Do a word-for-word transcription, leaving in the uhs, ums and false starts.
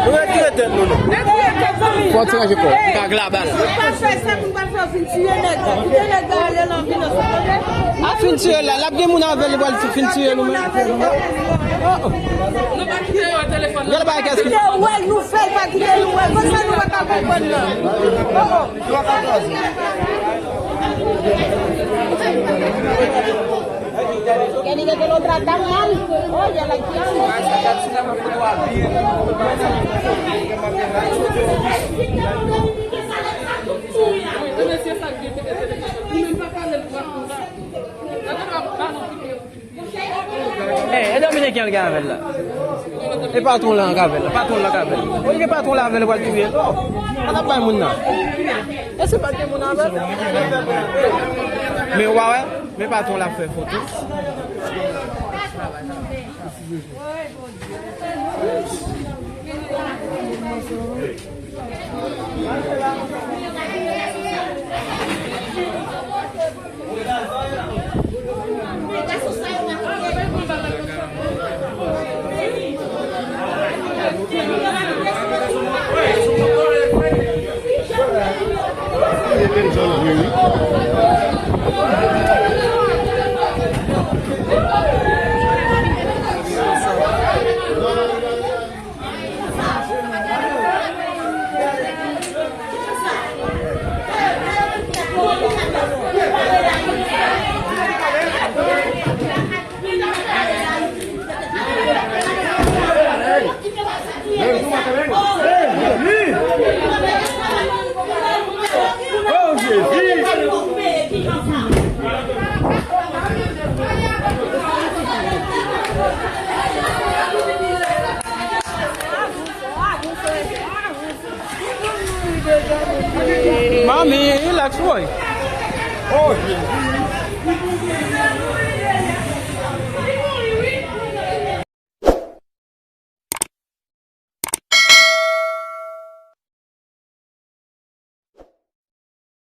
Nou retire tèt nou, non. Fò w ti ranje kò w. Kag la bal. Ou pa fè sa pou n pa fè w vin tiye nèg la. Kite nèg la ale nan vilaj, tande? A fin tiye la, l ap gen moun avè l, li pral fin tiye nou menm. Oh, oh. Gade bagay kès ki. Kite wè l nou fè, pa kite nou wè l. Konsa nou pa ka konprann nan. Oh, oh. Gade, gade, lòt la, dam nan. Oh, y a la dam. Eh, e Dominiken l gen avè l la. E patwon lan k avè l la. Patwon lan k avè l. Ou gen patwon lan avè l, pral touye l. Oh, an ap bay moun nan. E se pa gen moun avè l. Men w pa wè, men patwon lan ap fè foto. Manmi, relax, boy.